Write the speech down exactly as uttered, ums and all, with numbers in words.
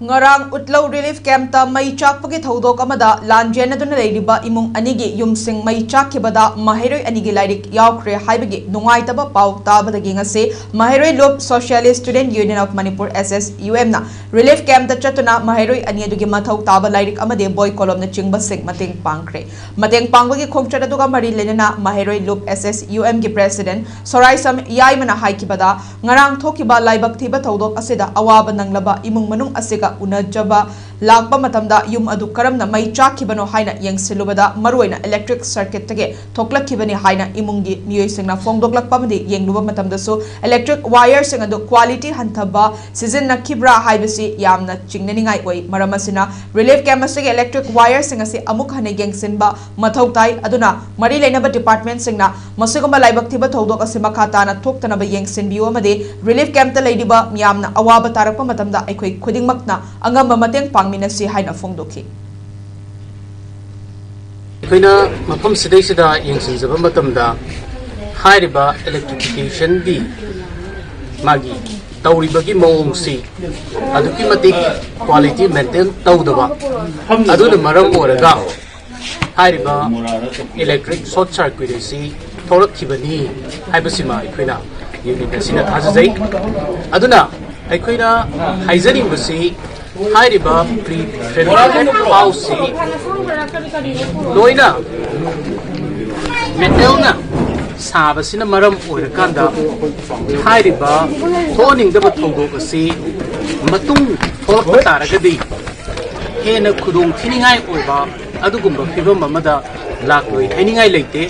ꯉꯔꯥꯡ ꯎꯠꯂꯧ ꯔꯤꯂꯤꯐ ꯀꯦꯝꯞꯇ ꯃꯩ ꯆꯥꯛꯄꯒꯤ ꯊꯧꯗꯣꯛ ꯑꯃꯗ ꯂꯥꯟꯖꯦꯟꯅꯗꯨꯅ ꯂꯩꯔꯤꯕ ꯏꯃꯨꯡ ꯑꯅꯤꯒꯤ ꯌꯨꯝꯁꯤꯡ ꯃꯩ ꯆꯥꯛꯈꯤꯕꯗ ꯃꯍꯩꯔꯣꯏ ꯑꯅꯤꯒꯤ ꯂꯥꯏꯔꯤꯛ ꯌꯥꯎꯈ꯭ꯔꯦ ꯍꯥꯏꯕꯒꯤ ꯅꯨꯡꯉꯥꯏꯇꯕ ꯄꯥꯎ ꯇꯥꯕꯗꯒꯤ ꯉꯁꯤ ꯃꯍꯩꯔꯣꯏ ꯂꯨꯞ Socialist Student Union of Manipur, S S U M, ꯅ ꯔꯤꯂꯤꯐ ꯀꯦꯝꯞꯇ ꯆꯠꯇꯨꯅ ꯃꯍꯩꯔꯣꯏ ꯑꯅꯤ ꯑꯗꯨꯒꯤ ꯃꯊꯧ ꯇꯥꯕ ꯂꯥꯏꯔꯤꯛ ꯑꯃꯗꯤ ꯕꯣꯏ ꯀꯣꯂꯣꯝꯅꯆꯤꯡꯕꯁꯤꯡ ꯃꯇꯦꯡ ꯄꯥꯡꯈ꯭ꯔꯦ꯫ ꯃꯇꯦꯡ ꯄꯥꯡꯕꯒꯤ ꯈꯣꯡꯆꯠ ꯑꯗꯨꯒ ꯃꯔꯤ ꯂꯩꯅꯅ ꯃꯍꯩꯔꯣꯏ ꯂꯨꯞ S S U M ꯒꯤ President ꯁꯣꯔꯥꯏꯁꯝ ꯌꯥꯏꯃꯅ ꯍꯥꯏꯈꯤꯕꯗ, ꯉꯔꯥꯡ ꯊꯣꯛꯈꯤꯕ ꯂꯥꯏꯕꯛ ꯊꯤꯕ ꯊꯧꯗꯣꯛ ꯑꯁꯤꯗ ꯑꯋꯥꯕ ꯅꯪꯂꯕ ꯏꯃꯨꯡ ꯃꯅꯨꯡ ꯑꯁꯤꯒ ꯎꯅꯖꯕ ꯂꯥꯛꯄ ꯃꯇꯝꯗ ꯌꯨꯝ ꯑꯗꯨ ꯀꯔꯝꯅ ꯃꯩ ꯆꯥꯛꯈꯤꯕꯅꯣ ꯍꯥꯏꯅ ꯌꯦꯡꯁꯤꯜꯂꯨꯕꯗ ꯃꯔꯨꯑꯣꯏꯅ electric circuit ꯇꯒꯤ ꯊꯣꯛꯂꯛꯈꯤꯕꯅꯤ ꯍꯥꯏꯅ ꯏꯃꯨꯡꯒꯤ ꯃꯤꯑꯣꯏꯁꯤꯡꯅ ꯐꯣꯡꯗꯣꯛꯂꯛꯄ ꯑꯃꯗꯤ ꯌꯦꯡꯂꯨꯕ ꯃꯇꯝꯗꯁꯨ electric wire ꯁꯤꯡ ꯑꯗꯨ quality ꯍꯟꯊꯕ ꯁꯤꯖꯤꯟꯅꯈꯤꯕ꯭ꯔꯥ ꯍꯥꯏꯕꯁꯤ ꯌꯥꯝꯅ ꯆꯤꯡꯅꯅꯤꯡꯉꯥꯏ ꯑꯣꯏ꯫ ꯃꯔꯝ ꯑꯁꯤꯅ ꯔꯤꯂꯤꯐ ꯀꯦꯝꯞ ꯑꯁꯤꯒꯤ electric wire ꯁꯤꯡ ꯑꯁꯤ ꯑꯃꯨꯛ ꯍꯟꯅ ꯌꯦꯡꯁꯤꯟꯕ ꯃꯊꯧ ꯇꯥꯏ꯫ ꯑꯗꯨꯅ ꯃꯔꯤ ꯂꯩꯅꯕ department ꯁꯤꯡꯅ ꯃꯁꯤꯒꯨꯝꯕ ꯂꯥꯏꯕꯛ ꯊꯤꯕ ꯊꯧꯗꯣꯛ ꯑꯁꯤ ꯃꯈꯥ ꯇꯥꯅ ꯊꯣꯛꯇꯅꯕ ꯌꯦꯡꯁꯤꯟꯕꯤꯌꯨ ꯑꯃꯗꯤ ꯔꯤꯂꯤꯐ ꯀꯦꯝꯞꯇ ꯂꯩꯔꯤꯕ ꯃꯤꯌꯥꯝꯅ ꯑꯋꯥꯕ ꯇꯥꯔꯛꯄ ꯃꯇꯝꯗ ꯑꯩꯈꯣꯏ ꯈꯨꯗꯤꯡꯃꯛꯅ ꯑꯉꯝꯕ ꯃꯇꯦꯡ ꯄꯥꯡꯃꯤꯟꯅꯁꯤ ꯍꯥꯏꯅ ꯐꯣꯡꯗꯣꯛꯈꯤ꯫ ꯑꯩꯈꯣꯏꯅ ꯃꯐꯝ ꯁꯤꯗꯩꯁꯤꯗ ꯌꯦꯡꯁꯤꯟꯖꯕ ꯃꯇꯝꯗ ꯍꯥꯏꯔꯤꯕ electrification ꯒꯤ ꯃꯥꯒꯤ ꯇꯧꯔꯤꯕꯒꯤ ꯃꯑꯣꯡꯁꯤ ꯑꯗꯨꯛꯀꯤ ꯃꯇꯤꯛ quality maintain ꯇꯧꯗꯕ, ꯑꯗꯨꯅ ꯃꯔꯝ ꯑꯣꯏꯔꯒ ꯍꯥꯏꯔꯤꯕ electric short circuit ꯑꯁꯤ ꯊꯣꯛꯂꯛꯈꯤꯕꯅꯤ ꯍꯥꯏꯕꯁꯤꯃ ꯑꯩꯈꯣꯏꯅ unit ꯑꯁꯤꯅ ꯊꯥꯖꯖꯩ꯫ ꯑꯗꯨꯅ ꯑꯩꯈꯣꯏꯅ ꯍꯥꯏꯖꯅꯤꯡꯕꯁꯤ, ꯍꯥꯏꯔꯤꯕ prefabricated house ꯁꯤ ꯂꯣꯏꯅ metal ꯅ ꯁꯥꯕꯁꯤꯅ ꯃꯔꯝ ꯑꯣꯏꯔꯀꯥꯟꯗ ꯍꯥꯏꯔꯤꯕ ꯊꯣꯛꯍꯟꯅꯤꯡꯗꯕ ꯊꯧꯗꯣꯛ ꯑꯁꯤ ꯃꯇꯨꯡ ꯊꯣꯛꯂꯛꯄ ꯇꯥꯔꯒꯗꯤ ꯍꯦꯟꯅ ꯈꯨꯗꯣꯡ ꯊꯤꯅꯤꯡꯉꯥꯏ ꯑꯣꯏꯕ ꯑꯗꯨꯒꯨꯝꯕ ꯐꯤꯕꯝ ꯑꯃꯗ ꯂꯥꯛꯂꯣꯏ ꯍꯥꯏꯅꯤꯡꯉꯥꯏ ꯂꯩꯇꯦ꯫